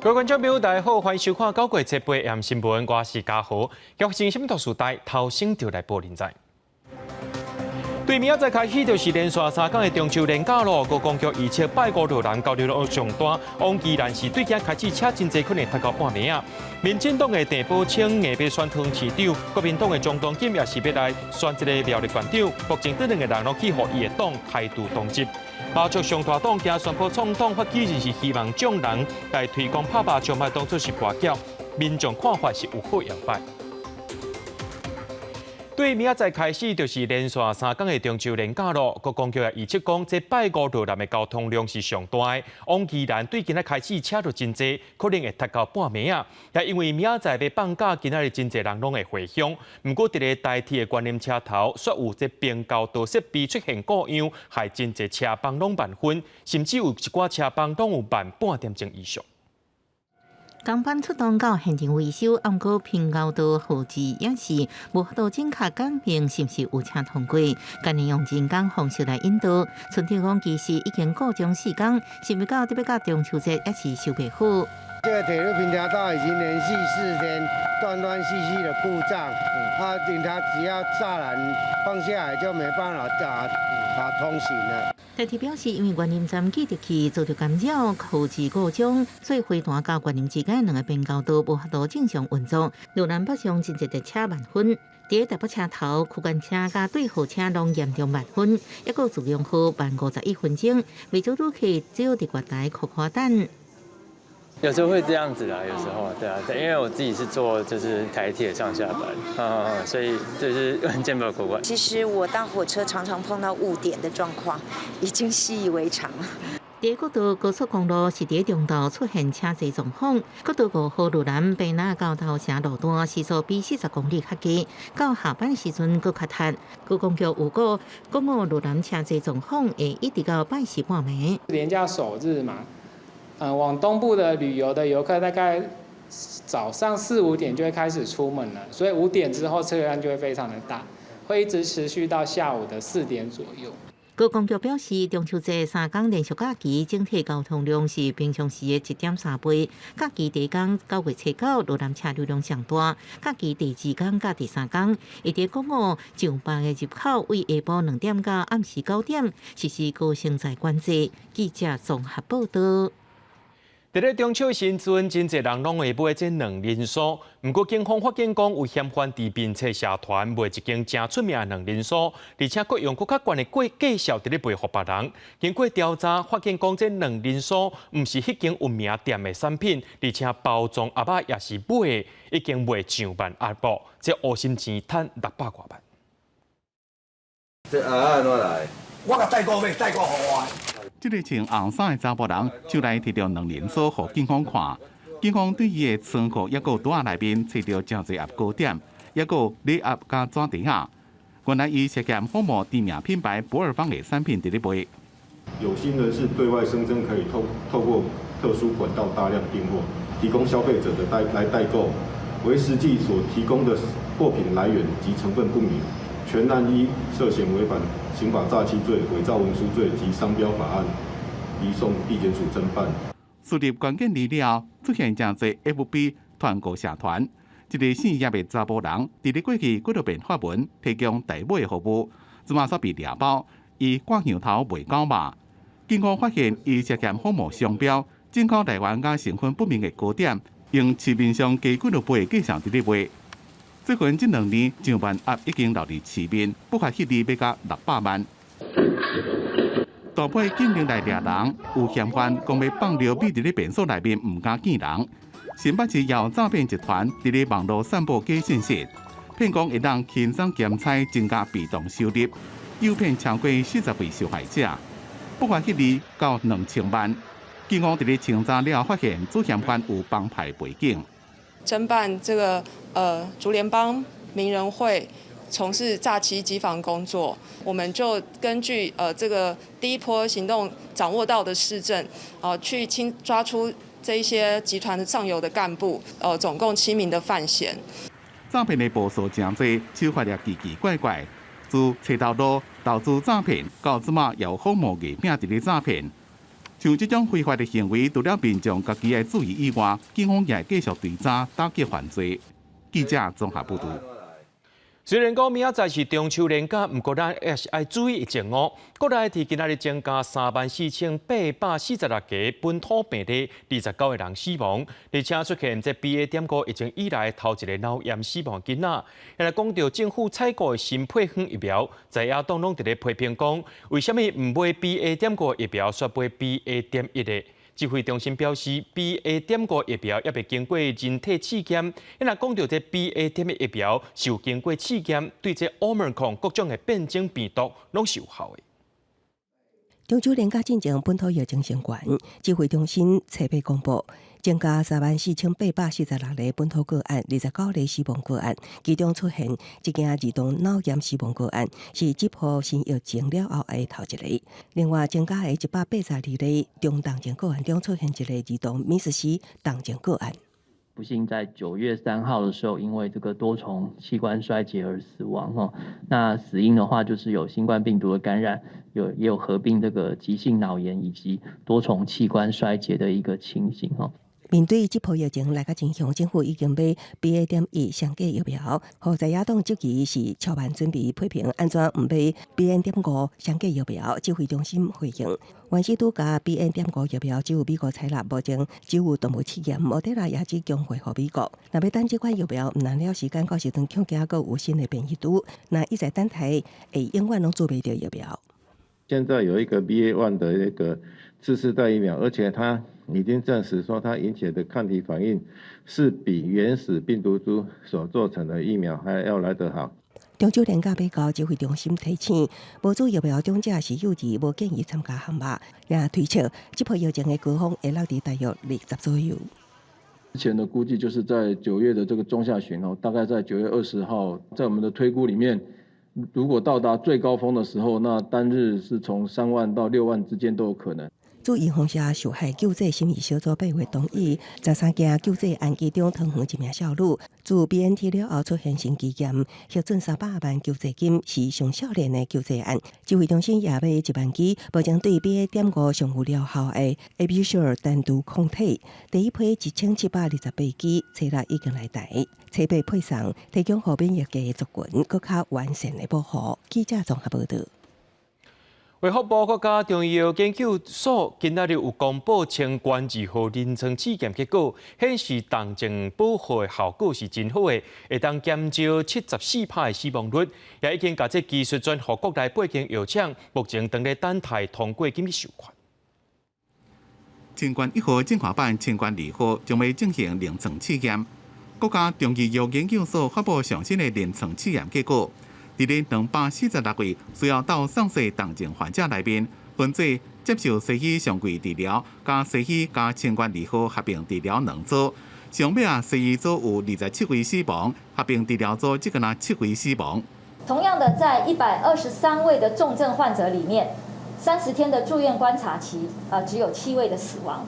各位觀眾朋友，大家好，歡迎收看9月7 AM 新聞，我是嘉豪。發生啥物大事代，頭先就來報您知。對明仔載開始就是連續3工的中秋連假咯。觀光局預測拜五路南交流量上大，往宜蘭市對今開始車真濟，可能塞到半暝啊。民進黨的鄭寶清硬欲選湯市長，國民黨的莊東錦也是欲來選這個苗栗縣長，目前這兩个人攏去予伊的黨開除黨籍。馬竹上大黨驚宣布創黨發起人是希望眾人來推廣拍麻將，莫當作是跋筊，民眾看法是有好有壞。對明仔載開始就是連續3工的中秋連假咯。觀光局也預測講，這拜五路南的交通量是上大的。往宜蘭對今仔開始車就真濟，可能會塞到半暝啊。也因為明仔載欲放假，今仔日真濟人攏會回鄉。毋過，佇咧台鐵的觀音車頭，煞有這平交道設備出現故障，害真濟車班攏慢分，甚至有一寡車班攏有慢半點鐘以上。工班出動到現場維修，毋過平交道號誌也是無法度準確講明是毋是有車通過，干焦用人工方式來引導。村長講，其實已經故障4工，想欲到特別到中秋節也是修袂好。這個鐵路平交道已經連續4天斷斷續續的故障，啊，警察只要柵欄放下來就沒辦法打通行了。台鐵表示，因為觀音站記憶器遭著干擾，號誌故障，所以花壇佮觀音之間兩个平交道無法度正常運作。路南北上真濟列車慢分，佇台北車頭區間車佮對號車攏嚴重慢分，抑閣自強號慢51分鐘，袂少旅客只好佇月台苦苦等。有時候會這樣子啦，有時候對啊，因為我自己是坐就是台鐵上下班，所以就是見怪不怪。其實我搭火車常常碰到誤點的狀況，已經習以為常了。佇國道高速公路是佇中晝出現車濟狀況，國道5號路南平那到頭城路段時速比40公里較低，到下班時陣閣較塞。觀光局預估，講五路南車濟狀況會一直到拜四半暝。連假首日嘛。往東部的旅遊的遊客大概早上四五點就會開始出門了，所以5點之後車流量就會非常的大，會一直持續到下午的4點左右。觀光局表示，中秋節3工連續假期，整體交通量是平常時的1.3倍。假期第一工9月初9，路南車流量上大。假期第二工佮第三工，伊佇講五上班的入口為下晡2點到暗時9點實施高升載管制。記者綜合報道。佇咧中秋時陣，真濟人攏會買這卵仁酥。毋過警方發現講，有嫌犯佇面冊社團賣一間誠出名的卵仁酥，而且閣用閣較懸的價介紹佇咧賣予別人。經過調查，發現講這卵仁酥毋是彼間有名店的產品，而且包裝盒仔也是買的，已經賣上萬盒啵，這烏心錢趁600外萬。這盒仔按怎來？我共代購買，代購予我。這个穿紅衫的查埔人手內提著卵仁酥予警方看，警方對伊的倉庫抑閣袋仔內面揣著誠濟盒糕點，抑閣禮盒佮紙袋仔。原來伊涉嫌仿冒知名品牌不二坊的產品佇咧賣。有心人士對外聲稱可以透過特殊管道大量訂貨，提供消費者的代來代購，惟實際所提供的貨品來源及成分不明，全案依涉嫌違反刑法詐欺罪、偽造文書罪及商標法案，移送地檢署偵辦。輸入關鍵字了後，出現誠濟 FB 團購社團，一个姓葉的查埔人，佇咧過去幾落遍發文提供代買的服務，這馬煞被掠包，伊掛羊頭賣狗肉。警方發現伊涉嫌仿冒商標、進口來源佮成分不明的糕點，用市面上低幾落倍的價錢佇咧賣。最近這兩年，上萬盒已經流佇市面，不法獲利欲到600萬。大批警力來掠人，有嫌犯講欲放尿覕佇咧便所內面，毋敢見人。新北市有詐騙集團佇咧網路散布假信息，騙講會當輕鬆兼差增加被動收入，誘騙超過40位受害者，不法獲利到2000萬。警方佇咧清查了後，發現主嫌犯有幫派背景。偵辦這個竹聯幫名人會從事詐欺機房工作，我們就根據這個第一波行動掌握到的事證，去清抓出這一些集團的上游的幹部，總共7名的犯嫌。詐騙的步數誠濟，手法也奇奇怪怪，自揣頭路、投資詐騙，到這馬有仿冒月餅佇咧詐騙。像這種非法的行為，除了民眾家己愛注意以外，警方也會繼續追查打擊犯罪。記者綜合報導。雖然講明仔載是中秋連假，毋過咱也是愛注意疫情哦。國內佇今仔日增加34,846個本土病例，29個人死亡，而且出現這 BA.5疫情以來頭一个腦炎死亡囡仔。現來講著政府採購的新配方疫苗，在野黨攏佇咧批評講，為啥物毋買 BA.5疫苗，煞買 BA.1的？指揮中心表示，BA.5疫苗猶未經過人體試驗。若講著這 BA.1疫苗是有經過試驗，對這 Omicron 各種的變種病毒攏是有效的。中秋連假進前本土疫情升懸，指揮中心初八公布，增加34,846例本土個案，29例死亡個案，其中出現一件兒童腦炎死亡個案，是這波新疫情了後的頭一例。另外，增加的182例中重症個案中，出現一例兒童 MIS-C 重症個案。不幸在9月3號的時候，因為這個多重器官衰竭而死亡。那死因的話，就是有新冠病毒的感染，也有合併這個急性腦炎以及多重器官衰竭的一個情形。面對這波疫情來甲真兇，政府已經買 BA.1雙價疫苗，予在野黨質疑是超慢準備，批評按怎毋買 BA.5雙價疫苗？指揮中心回應，原始拄共 BA.5疫苗只有美國採納，目前只有動物試驗，莫德納也只供貨予美國。若欲等這款疫苗，毋但了時間，到時陣恐驚閣有新的變異株，若一再等待，會永遠攏做袂著疫苗。現在有一個 BA.1 的一個次世代疫苗，而且它已經證實說它引起的抗體反應是比原始病毒株所做成的疫苗還要來得好。中秋連假欲到，指揮中心提醒，無做疫苗長者是幼兒，無建議參加項目。也推測，這波疫情的高峰會落佇大約20左右。之前的估計就是在9月的這個中下旬哦，大概在9月20號，在我們的推估裡面，如果到達最高峰的時候，那單日是從3萬到6萬之間都有可能。駐預防射受害救濟審議小組8月同意，13件救濟案其中桃園一名少女，自 BNT 了後出現心肌炎，核准300萬救濟金，是上少年的救濟案。指揮中心也買1萬劑，目前對 BA.5尚有療效的 Evusheld 單株抗體，第一批1728支，初六已經來台，初八配送，提供予免疫低的族群，閣較完善的保護。記者綜合報導。衛福部國家中醫藥研究所今仔日有公布清冠二號臨床試驗結果，顯示重症保護的效果是真好的，會當減少74%的死亡率，也已經共這技術轉予國內八間藥廠，目前正咧等待通過緊急授權。清冠一號進化版清冠二號將欲進行臨床試驗，國家中醫藥研究所發布上新的臨床試驗結果。佇咧246位需要鬥送洗重症患者內面，分做接受西醫常規治療佮西醫佮清冠二號合併治療兩組。上尾啊，西醫組有27位死亡，合併治療組只干焦七位死亡。同樣的，在123位的重症患者裡面，30天的住院觀察期啊，只有七位的死亡。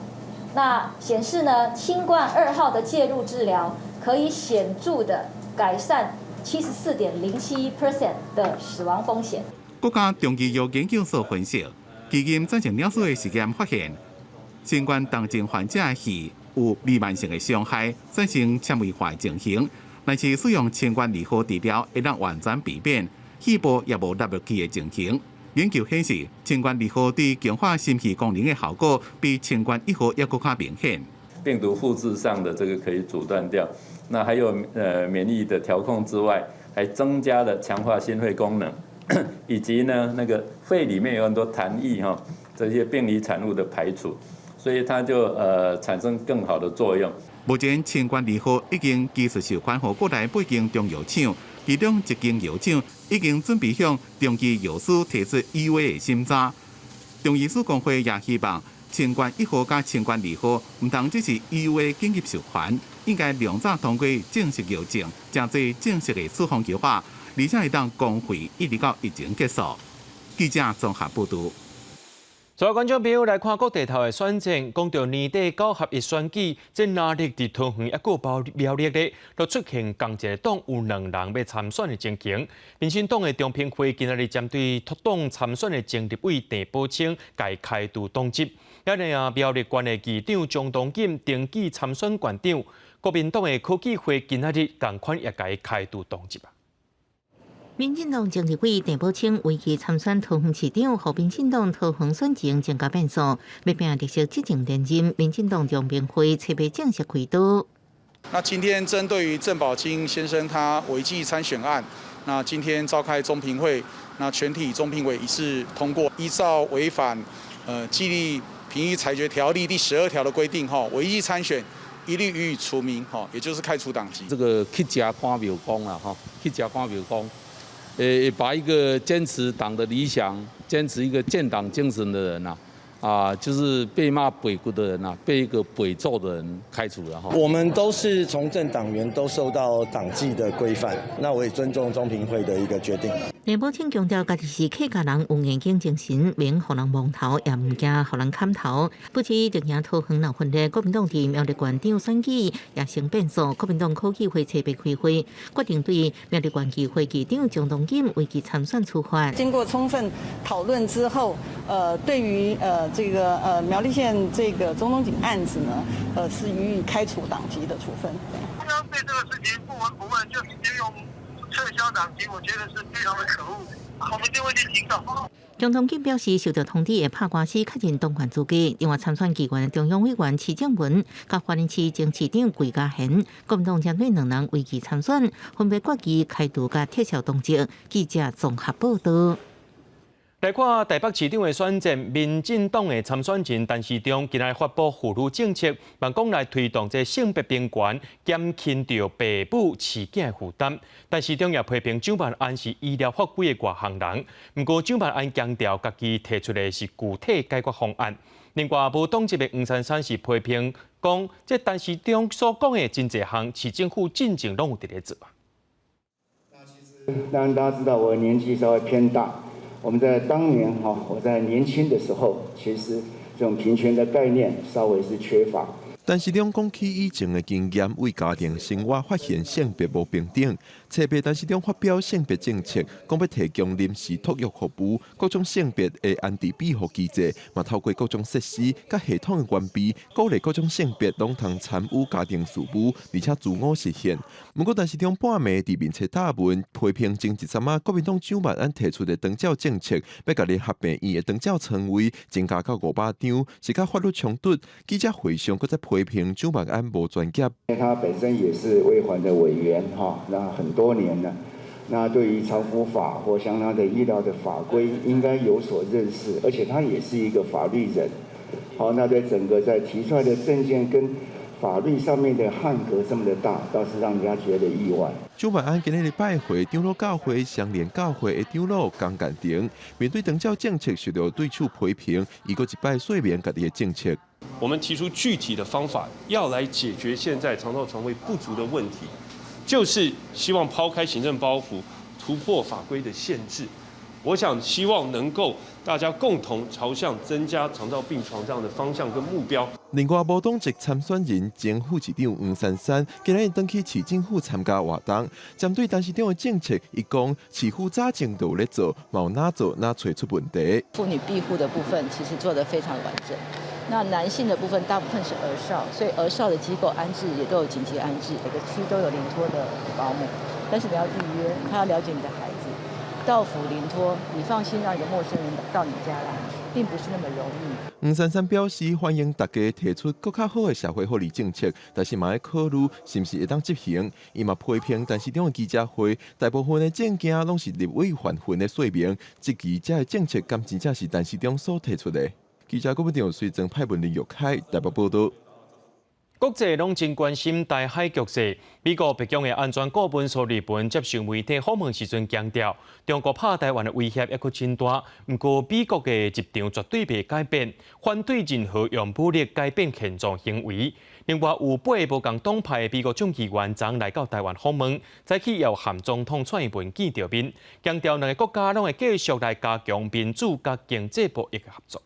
那顯示呢，清冠2號的介入治療可以顯著的改善74.07% 的死亡風險。國家中醫藥研究所分析，基金進行了數的實驗發現，新冠重症患者的肺有彌漫性的傷害，產生纖維化情形。但是使用清冠二號治療，會當完全避免肺部也無納入去的情形。研究顯示，清冠二號對強化心肺功能的效果，比清冠一號猶閣較明顯。病毒複製上的這個可以阻斷掉，那還有免疫的調控之外，還增加了強化心肺功能，以及呢那個肺裡面有很多痰液哈，這些病理產物的排除，所以它就產生更好的作用。目前清冠二號已經技術授權予國內八間中藥廠，其中一間藥廠已經準備向中醫藥師提出 EUA 的審查。中醫師公會也希望清冠一號佮清冠二號毋通只是 EUA 緊急授權，應該量早通過正式藥證，成做正式的處方計劃，而且會當公費一直到疫情結束。記者綜合報導。所有觀眾朋友來看各地頭的選戰，講到年底九合一選舉，這若咧佇桃園抑閣包苗栗咧，都出現仝一个黨有兩人欲參選的情形。民進黨的中評會今仔日針對脫黨參選的前立委鄭寶清，共開除黨籍。也另苗栗縣的議長鍾東錦登記參選縣長，國民黨的柯啟慧今仔日仝款也共開除黨籍啊。民進黨前立委鄭寶清違紀參選桃園市長，予民進黨桃園選情增加變數。欲拚綠色執政連任，民進黨中評會初八正式開刀。那今天針對於鄭寶清先生他違紀參選案，那今天召開中評會，那全體中評委一致通過，依照違反紀律評議裁決條例第12條的規定，哈，違紀參選一律予以除名，哈，也就是開除黨籍。這個乞食趕廟公啦，哈，乞食趕廟公。把一個堅持黨的理想、堅持一個建黨精神的人呐，啊，就是被罵白骨的人呐，被一個白做的人開除了哈。我們都是從政黨員，都受到黨紀的規範，那我也尊重中評會的一個決定。鄭寶清強調，家己是客家人，有願景精神，免予人摸頭，也毋驚予人砍頭。不止綠營桃園鬧分裂，國民黨佇苗栗縣長選舉也成變數。國民黨考紀會初八開會，決定對苗栗縣議會議長鍾東錦違紀參選處罰。經過充分討論之後，對於這個苗栗縣這個鍾東錦案子呢，是予以開除黨籍的處分。中央對這個事情不聞不問，就直接用撤銷黨籍，我覺得是非常的可惡。我們一定會去提告。鍾東錦表示，受到通知會拍官司確認黨員資格。另外參選議員的中央委員徐正文、佮花蓮市前市長桂家賢，國民黨針對兩人違紀參選，分別決議開除佮撤銷黨籍。記者綜合報道。來看台北市長的選戰，民進黨的參選人陳時中今日發布婦女政策，嘛講來推動這性別平權，減輕著爸母飼囝的負擔。陳時中也批評蔣萬安是醫療法規的外行人，毋過蔣萬安強調，家己提出的是具體解決方案。另外，無黨籍的黃珊珊是批評講，這陳時中所講的真濟項，市政府進前攏有佇咧做。當然，大家知道我年紀稍微偏大。我們在當年哈，我在年輕的時候，其實這種平權的概念稍微是缺乏。陳時中講起以前的經驗，為家庭生活發現性別無平等，初八陳時中發表性別政策，講欲提供臨時托育服務，各種性別的安置庇護機制，嘛透過各種設施佮系統的完備，鼓勵各種性別攏通參與家庭事務，而且自我實現。毋過陳時中半暝佇面冊貼文批評前一陣仔國民黨蔣萬安提出的長照政策，欲共聯合病院的長照床位增加到500張，是佮法律衝突。記者會上閣再批評蔣萬安無專業。他本身也是衛環的委員哈，那很多年了，那對於長服法或相關的醫療的法規應該有所認識，而且他也是一個法律人，好，那在整個在提出來的政見跟法律上面的扞格這麼的大，倒是讓人家覺得意外。蔣萬安今日拜會長老教會雙連教會的長老江建成，面對長照政策受到對手批評，伊閣一擺說明家己的政策。我們提出具體的方法，要來解決現在長照床位不足的問題，就是希望拋開行政包袱，突破法規的限制。我想希望能夠大家共同朝向增加長照病床這樣的方向跟目標。另外，無黨籍參選人前副市長黃珊珊今日轉去市政府參加活動，針對陳時中的政策，伊講市府早前就有咧做，嘛有哪做哪揣出問題。婦女庇護的部分其實做得非常完整。那男性的部分大部分是兒少，所以兒少的機構安置也都有緊急安置，每個區都有臨託的保姆，但是你要預約，他要了解你的孩子。到府臨託，你放心讓一個陌生人到你家來，並不是那麼容易。黃珊珊表示歡迎大家提出閣較好的社會福利政策，但是嘛愛考慮是毋是會當執行。伊嘛批評陳時中的記者會，大部分的政見攏是立委泛粉的說明，質疑這个政策敢真正是陳時中所提出的。記者郭文長隨曾派文林玉凱台北報道。國際攏真關心台海局勢。美國白宮的安全顧問蘇利文接受媒體訪問時陣強調，中國拍台灣的威脅猶閣真大。毋過美國的立場絕對袂改變，反對任何用武力改變現狀行為。另外，有八个無仝黨派的美國眾議員昨來到台灣訪問，早起又和總統蔡英文見著面，強調兩个國家攏會繼續來加強民主佮經濟貿易的合作。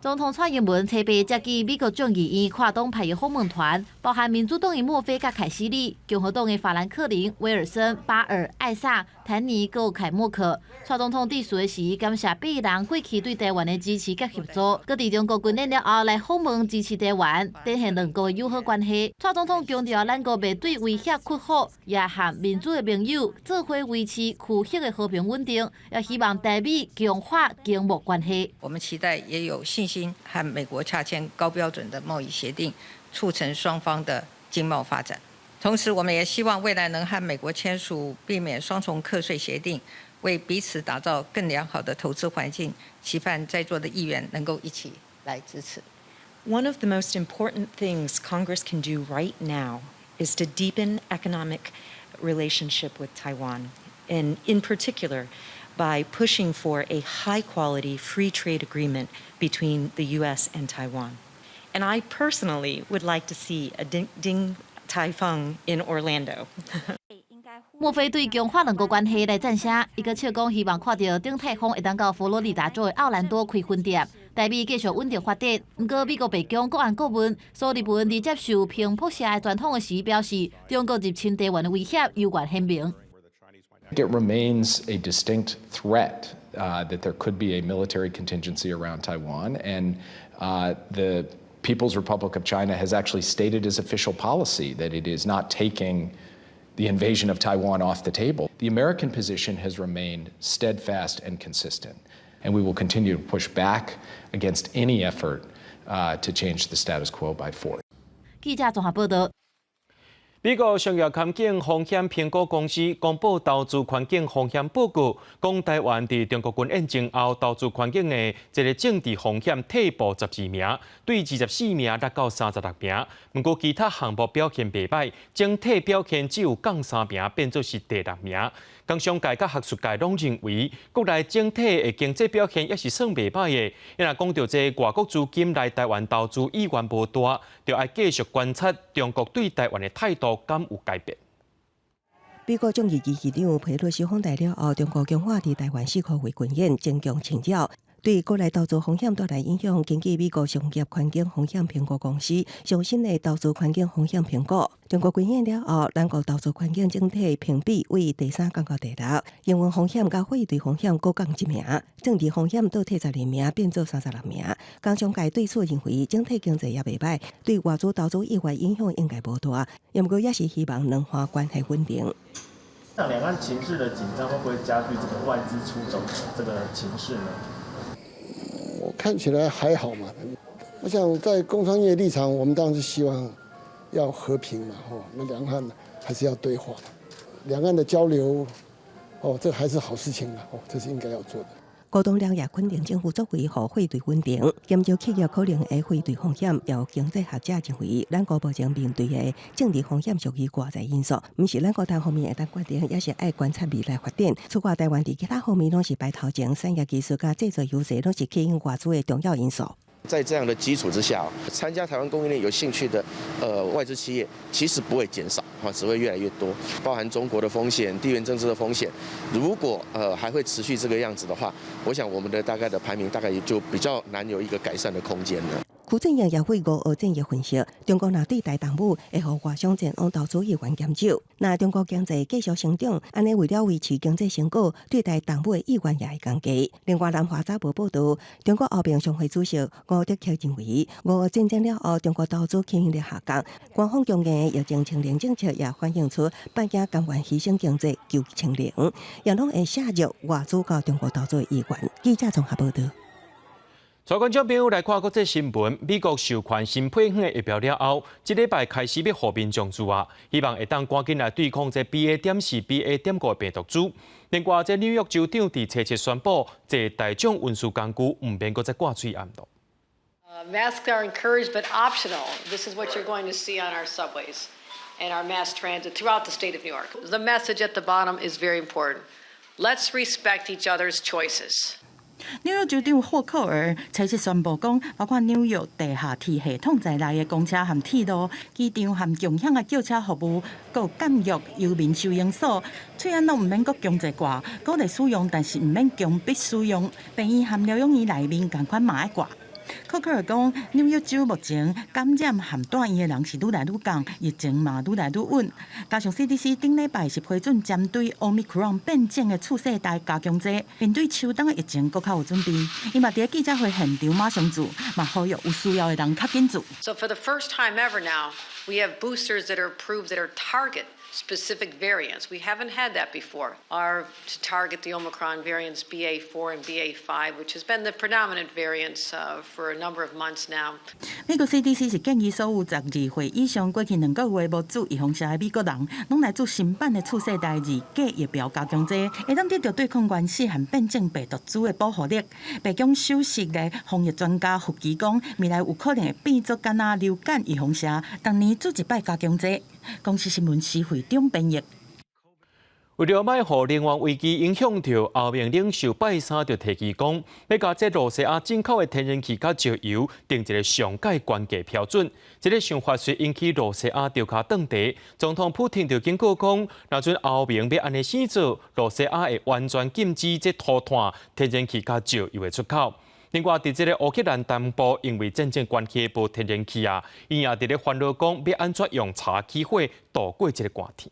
總統蔡英文初八接見美國眾議院跨黨派的訪問團，包含民主黨的墨菲佮凱西里、共和黨的法蘭克林、威爾森、巴爾、艾薩、坦尼佮凱莫克。蔡總統致辭時感謝八个人過去對台灣的支持佮協助，閣佇中國軍演了後來訪問支持台灣，展現兩國的友好關係。蔡總統強調，咱國袂對威脅屈服，也和民主的盟友做伙維持區域的和平穩定，也希望台美強化經貿關係。我們期待也有信心和美國洽簽高標準的貿易協定，促成雙方的經貿發展。同時，我們也希望未來能和美國簽署避免雙重課稅協定，為彼此打造更良好的投資環境。期盼在座的議員能夠一起來支持。 One of the most important things Congress can do right now is to deepen economic relationship with Taiwan, and in particular, by pushing for a high-quality free trade agreement between the U.S. and Taiwan. And I personally would like to see a Ding Tai Fung in Orlando. 墨菲對強化兩國關係來讚聲，伊閣笑講希望看著鼎泰豐會當到佛羅里達州的奧蘭多開分店，台美繼續穩定發展。毋過美國白宮國安顧問蘇利文佇接受彭博社的專訪時表示，中國入侵台灣的威脅猶原顯明。 It remains a distinct threat that there could be a military contingency around Taiwan, and the People's Republic of China has actually stated as official policy that it is not taking the invasion of Taiwan off the table. The American position has remained steadfast and consistent, and we will continue to push back against any effort to change the status quo by force. 記者綜合報道。美國商業環境風險評估公司公布投資環境風險報告，講台灣佇中國軍演前後投資環境的這个政治風險退步12名，對24名落到36名。毋過其他項目表現袂䆀，整體表現只有降3名，變做是第六名。工商界佮學術界攏認為，國內整體的經濟表現也是算袂䆀的。若講著這外國資金來台灣投資意願無大，就愛繼續觀察中國對台灣的態度敢有改變。美國眾議院議長佩洛西訪台了後，中國強化佇台灣四箍圍軍演，增強侵擾，對國內投資風險帶來影響。根據美國商業環境風險評估公司上新的投資環境風險評估，中國軍演了後，咱國投資環境整體評比為第三降到第六，營運風險佮匯兌風險閣降1名，政治風險倒退12名，變做36名。工商界對此認為，整體經濟也袂䆀，對外資投資意願影響應該無大，毋過也是希望兩岸關係穩定。那兩岸情勢的緊張，會不會加劇這個外資出走的這個情勢呢？我看起來還好嘛。我想在工商業立場，我們當然是希望要和平嘛，吼，那兩岸還是要對話，兩岸的交流，哦，這還是好事情啊，哦，這是應該要做的。高東亮也肯定政府作為予匯兌穩定，減少企業可能的匯兌風險。有經濟學者認為，咱國目前面對的政治風險屬於外在因素，毋是咱國單方面會當決定，也是愛觀察未來發展。此外，台灣佇其他方面攏是排頭前，產業技術佮製造優勢攏是吸引外資的重要因素。在這樣的基礎之下，參加台灣供應鏈有興趣的外資企業，其實不會減少，只會越來越多。包含中國的風險、地緣政治的風險，如果還會持續這個樣子的話，我想我們的大概的排名大概也就比較難有一個改善的空間了。邱正穎也為烏俄戰役分析，中國若對台動武，會予外商前往投資意願減少。若中國經濟繼續成長，按呢為了維持經濟成果，對台動武的意願也會降低。另外，南華早報報導，中國歐盟商會主席吳德克認為，烏俄戰爭了後，中國投資吸引力下降，官方強硬的疫情清零政策也反映出北京甘願犧牲經濟求清零，也攏會削弱外資到中國投資的意願。記者綜合報導。帶觀眾朋友來看國際新聞，美國授權新配方的疫苗了後，這禮拜開始欲予民眾注啊，希望會當趕緊來對抗這 BA.4、BA.5的病毒株。另外，這紐約州長佇初七宣布，坐大眾運輸工具毋免閣再掛喙罨囉。 Masks are encouraged but optional. This is what you're going to see on our subways and our mass transit throughout the state of New York. The message at the bottom is very important. Let's respect each other's choices. 紐約州長霍克爾初七宣布講，包括紐約地下鐵系統在內的公車和鐵路、機場和共享的轎車服務，閣監獄、遊民收容所，喙罨攏毋免閣強制掛，鼓勵使用，但是毋免強迫使用。病院和療養院內面仝款嘛愛掛。霍克爾講，紐約州目前感染和蹛院的人是愈來愈降，疫情嘛愈來愈穩。加上 CDC 頂禮拜是批准針對奧密克戎變種的次世代加強劑，面對秋冬的疫情，閣較有準備。伊嘛佇記者會現場馬上注，嘛呼籲有需要的人較緊注。 So for the first time ever now, we have boosters that are approved that are target specific variants. We haven't had that before. Are to target the Omicron variants BA4 and BA5, which has been the predominant variants for a number of months now. 美國 CDC 是建議所有12歲以上過去2個月無注預防射的美國人，攏來注新版的次世代二價疫苗加強劑，會當得著對抗原始和變種病毒株的保護力。白宮首席的防疫專家福奇講，未來有可能會變做敢若流感預防射，逐年注一擺加強劑。公視新聞施惠中編譯。為著莫予能源危機影響著歐盟領袖拜三就提議講，欲共這露西亞進口的天然氣佮石油定一个上蓋懸價標準。這个想法雖引起露西亞著跤轉茶，總統普廷就警告講，若準歐盟欲按呢死做，露西亞會完全禁止這塗炭、天然氣佮石油的出口。另外，佇這个烏克蘭東部，因為戰爭關係無天然氣啊，𪜶也佇咧煩惱講，欲按怎用柴起火度過這个寒天。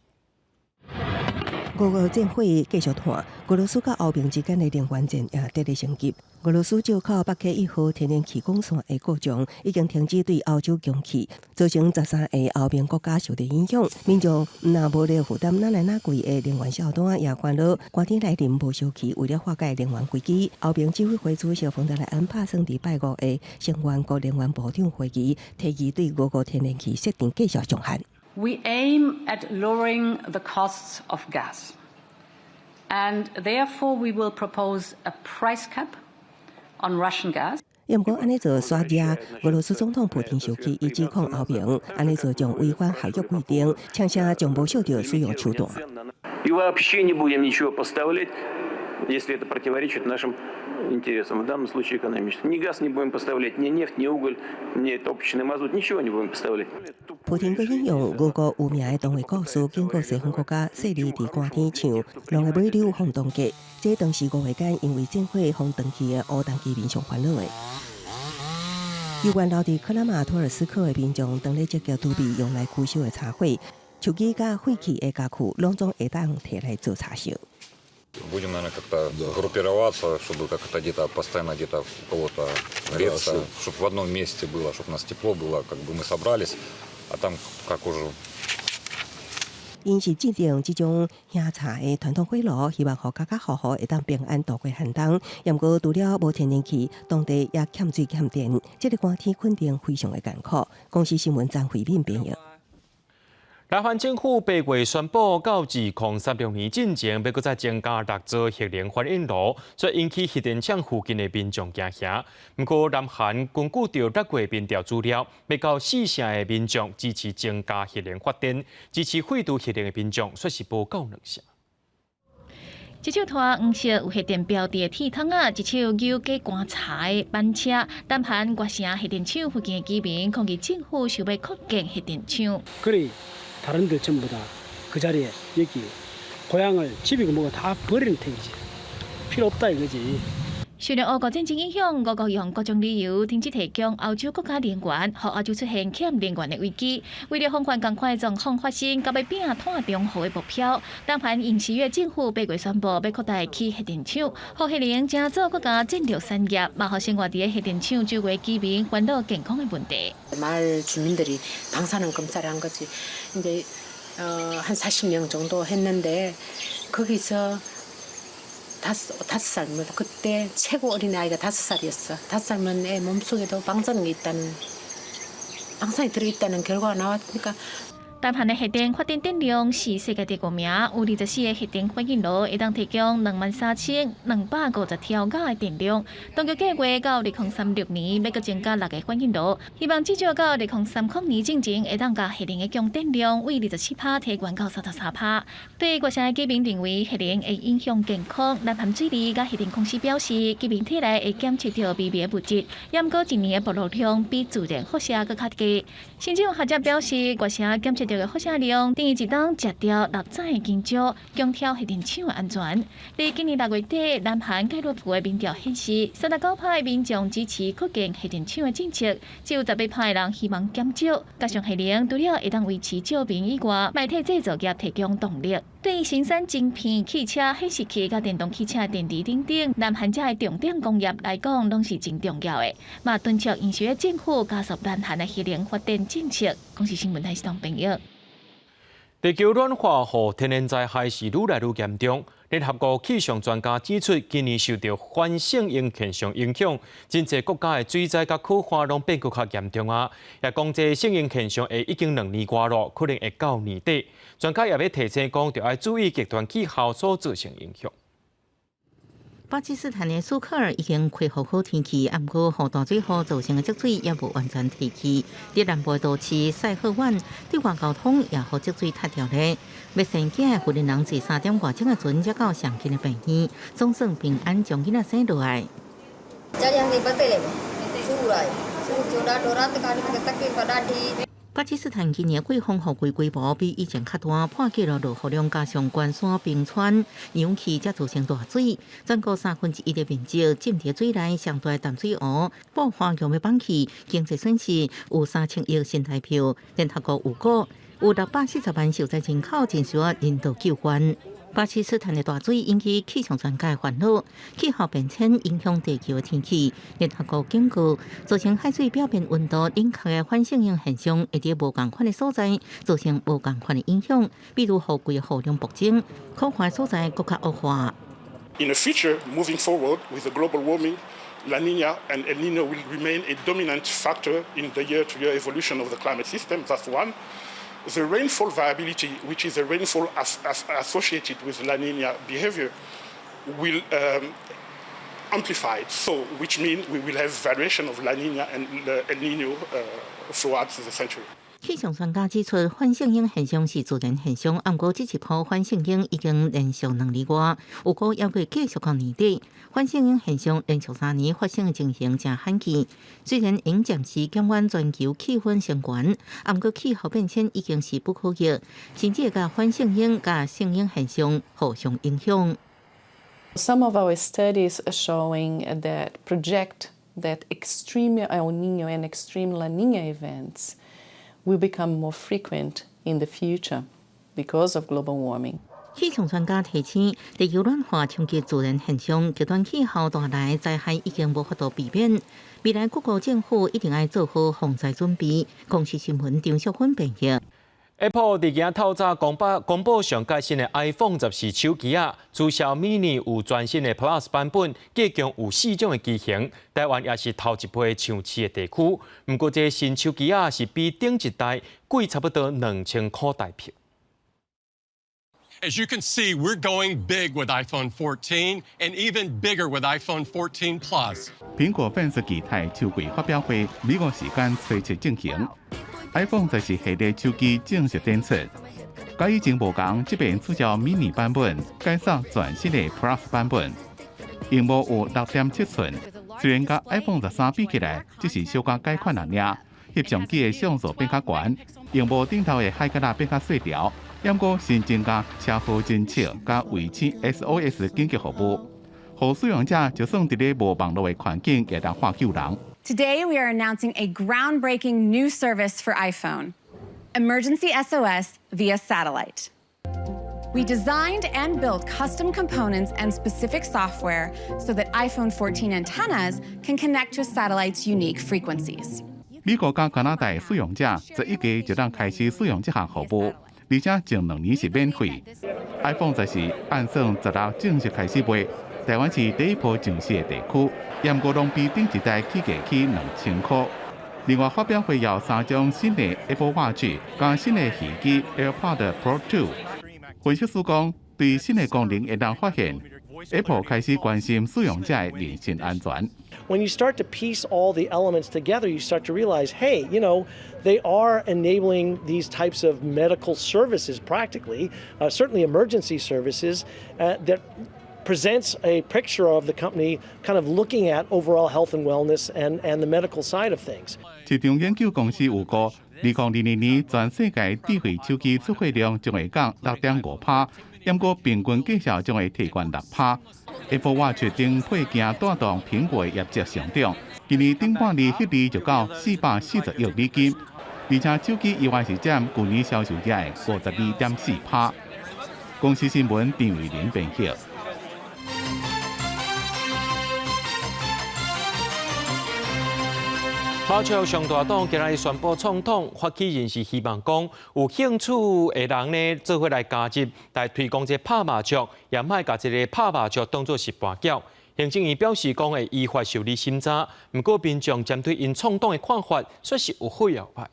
俄烏戰火繼續湠，俄羅斯佮歐盟之間的能源戰也佇咧升級。俄羅斯借口北溪一號天然氣管線的故障，已經停止對歐洲供氣，造成13個歐盟國家受著影響。民眾毋但無力負擔愈來愈貴的能源帳單，也煩惱寒天來臨無燒氣。為了化解能源危機，歐盟執委會主席馮德萊恩拍算佇拜五的成員國能源部長會議，提議對俄國天然氣設定價數上限。 We aim at lowering the costs of gas, and therefore we will propose a price cap on Russian gas. 毋過按呢做煞惹俄羅斯總統普丁生氣，伊指控歐盟按呢做將違反合約規定，搶聲將無小著使用手段。 И вообще не будем ничего поставлять, если это противоречит нашим интересам, в данном случае экономическим. Ни газ не будем поставлять, ни нефть, ни уголь, ни топочный мазут, ничего не будем поставлять. 普丁閣引用俄國有名的童話故事，警告西方國家細膩佇寒天像狼的尾溜予凍結。這當時五月間因為戰火予斷氣的烏東居民上煩惱的。猶原留佇克拉馬托爾斯克的民眾，當咧積極準備用來驅燒的柴火、手機佮廢棄的家具，攏總會當提來做柴燒。 Будем, наверное, как-то группироваться, чтобы как-то где-то постоянно где-то у кого-то греться, чтобы в одном месте было, чтобы у нас тепло было, как бы мы собрались, а там как уже. 𪜶是制定這種燃柴的傳統火爐，希望予家家戶戶會當平安度過寒冬。毋過除了無天然氣，當地也欠水欠電，這个寒天肯定非常的艱苦。公視新聞張惠敏編譯。南韓政府8月宣布，到2036年進前，欲閣再增加六座核能反應爐，所以引起核電廠附近的民眾驚嚇。毋過，南韓根據著6月民調資料，欲到四成的民眾支持增加核能發電，支持廢除核能的民眾卻是無夠兩成。一手拖黃色有核電標誌的鐵桶仔，一手扭加棺柴的板車。南韓月城核電廠附近的居民抗議政府想欲擴建核電廠。 그래 다른 데 전부 다 그 자리에 여기 고향을 집이고 뭐고 다 버리는 택이지. 필요 없다 이거지. 受著烏俄戰爭影響，俄國用各種理由停止提供歐洲國家能源，予歐洲出現欠能源的危機。為了防範仝款的狀況發生，佮欲拚碳中和的目標，南韓尹錫悅政府8月宣布欲擴大起核電廠，予核能成做國家戰略產業，嘛予生活佇核電廠周圍居民煩惱健康的問題。 마을 주민들이 방사능 검사를 한 거지. 이제 한 40명 정도 했는데 거기서 5살 뭐 그때 최고 어린 아이가 5살이었어. 5살만 애 몸속에도 방사능이 있다는 방사능이 들어있다는 결과가 나왔으니까. 南韓的核電發電電量是世界第五名，有24個核電反應爐會當提供23,250兆瓦的電量。當局計劃到2036年欲閣增加六个反應爐，希望至少到2030年進前會當共核能的供電量為24%提懸到33%。對月城的居民認為核能會影響健康，南韓水利佮核電公司表示，居民體內會檢測著微微的物質，毋過一年的暴露量比自然輻射閣較低。甚至有學者表示，月城檢測著的輻射量，等於一冬食掉六指的香蕉，強調核電廠的安全。佇今年6月底，南韓蓋洛普的民調顯示，39%的民眾支持擴建核電廠的政策，只有18%的人希望減少。加上核能除了會當維持照明以外，嘛會替製造業提供動力。對於生產晶片、汽車顯示器佮電動汽車電池等等，南韓這的重點工業來講，攏是真重要的。嘛，敦促尹錫悅政府加速南韓的核能發展政策。公視新聞台是當編譯。地球暖化予天然災害是愈來愈嚴重。聯合國氣象專家指出，今年受著反聖嬰現象影響，真濟國家的水災佮洘旱攏變閣較嚴重啊！也講這聖嬰現象會已經2年外咯，可能會到年底。專家也欲提醒講，著愛注意極端氣候所造成影響。巴基斯坦的蘇克爾已經恢復好天氣，毋過予大水雨造成的積水猶無完全退去。佇南部都市賽赫萬對外交通也予積水塌掉咧。欲生囝的婦人坐3點外鐘的船，才到上近的病院，總算平安將囡仔生落來。巴基斯坦今年季風雨季規模比以前較大，破紀錄落雨量加上懸山冰川融去，才造成大水。全國1/3的面積浸佇水內，上大淡水湖爆發強欲崩去，經濟損失有3000億新台幣。聯合國預估有640萬受災人口，真需要人道救援。巴基斯坦的大水引起氣象專家煩惱，氣候變遷影響地球的天氣。聯合國警告，造成海水表面溫度冷卻的反聖嬰現象，會佇無仝款的所在造成無仝款的影響，比如雨季雨量暴增，洘旱所在閣較惡化。 In the future, moving forward with the global warming, La Nina and El Nino will remain a dominant factor in the year-to-year evolution of the climate system. That's one. The rainfall variability, which is the rainfall associated with La Nina behavior, will amplify. So, which means we will have variation of La Nina and El Nino throughout the century. 氣象專家指出，反聖嬰現象是自然現象，毋過這一波反聖嬰已經連續2年外，預估猶會繼續到年底。反聖嬰現象連續3年發生的情形誠罕見。雖然應暫時減緩全球氣溫升懸，毋過氣候變遷已經是不可逆，甚至會共反聖嬰佮聖嬰現象互相影響。 Some of our studies are showing that project that extreme El Niño and extreme La Niña events will become more frequent in the future because of global warming. 氣象專家提醒，地球暖化衝擊自然現象，極端氣候帶來災害已經無法度避免。未來各國政府一定愛做好防災準備。公視新聞張淑芬編譯。 Apple 佇今仔透早公布上蓋新的 iPhone 14手機仔，主銷 mini 有全新的 Plus 版本，計共有四種的機型。台灣也是頭一批上市的地區。毋過，這新手機仔是比頂一代貴差不多2000箍台幣。 As you can see, we're going big with iPhone 14 and even bigger with iPhone 14 Plus. 蘋果 fans 期待秋季發表會，美國時間初七進行。iPhone 14系列手機正式展出，佮以前無仝，這擺取消 mini 版本，改送全新的 Plus 版本。螢幕有6.7寸，雖然佮 iPhone 13比起來，只是小可改款爾。翕相機的像素變較懸，螢幕頂頭的海格仔變較細條，毋過新增加車禍偵測佮衛星 SOS 緊急服務，予使用者就算佇咧無網路的環境，也當喊救人。 Today, we are announcing a groundbreaking new service for iPhone, Emergency SOS via satellite. We designed and built custom components and specific software so that iPhone 14 antennas can connect to a satellite's unique frequencies. 美國佮加拿大使用者11月就當開始使用這項服務，而且前2年是免費。iPhone 14按算16正式開始賣，台灣是第一波上市的地區，毋過攏比頂一代起價起2000箍。另外，發表會有三種新的 Apple Watch 佮新的耳機 AirPods Pro 2。分析師講，對新的功能會當發現，Apple 開始關心使用者的人身安全。 When you start to piece all the elements together, you start to realize, hey, they are enabling these types of medical services practically, certainly emergency services that Presents a picture of the company kind of looking at overall health and wellness and the medical side of things. 市場研究公司預估，2022年全世界智慧手機出貨量將會降6.5%，毋過平均價數將會提懸6%。Apple Watch 頂配件帶動蘋果業績上漲，今年頂半年獲利就到440億美金，而且手機以外是佔舊年銷售額的52.4%。公視新聞陳慧玲編譯。麻將上大黨今日宣布創黨，發起人是希望講有興趣的人呢，做伙來加入，來推廣這拍麻將，也莫共這个拍麻將當作是跋筊。行政院表示講會依法受理審查，毋過民眾針對𪜶創黨的看法，說是有好有壞。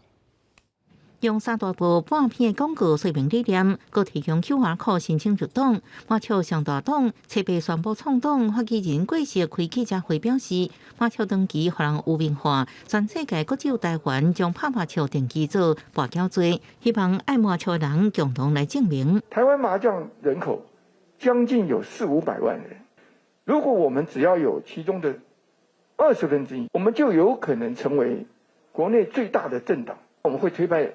用三大部半片的廣告說明理念，閣提供 QR code 申請入黨。麻將上大黨冊八宣布創黨，發起人郭石開記者會表示，麻將長期予人污名化，全世界閣只有台灣將拍麻將定義做跋筊罪，希望愛麻將的人共同來證明。台灣麻將人口將近有四五百萬人，如果我們只要有其中的1/20，我們就有可能成為國內最大的政黨。我們會推派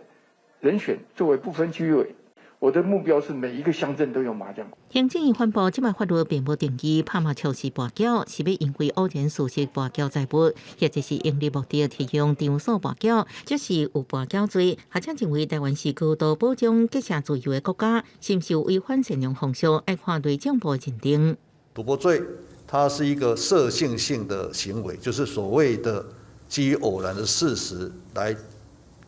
人選作為不分區委，我的目標是每一個鄉鎮都有麻將。行政院宣布，這擺法律並無定義拍麻將是跋筊，是欲因為偶然事實跋筊財物，或者是營利目的提供場所跋筊，這是有跋筊罪。學者認為，台灣是高度保障結社自由的國家，是毋是有違反善良風俗，愛看內政部認定。賭博罪，它是一個射幸性的行為，就是所謂的基於偶然的事實來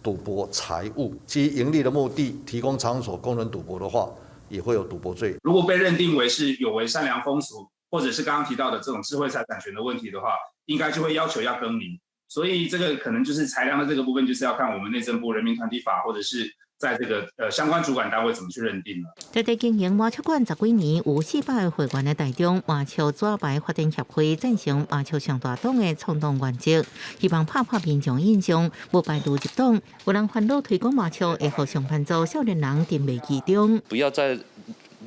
賭博財物，基於營利的目的提供場所供人賭博的話，也會有賭博罪。如果被認定為是有違善良風俗，或者是剛剛提到的這種智慧財產權的問題的話，應該就會要求要更名。所以這個可能就是裁量的這個部分，就是要看我們內政部人民團體法，或者是在這個相關主管單位怎麼去認定了。在在經營麻將館十幾年，有400個會員的台中麻將紙牌發展協會贊成麻將上大黨的創黨原則，希望拍破民眾印象，無排除入黨。有人煩惱推廣麻將會予上班族少年人沉迷其中。不要再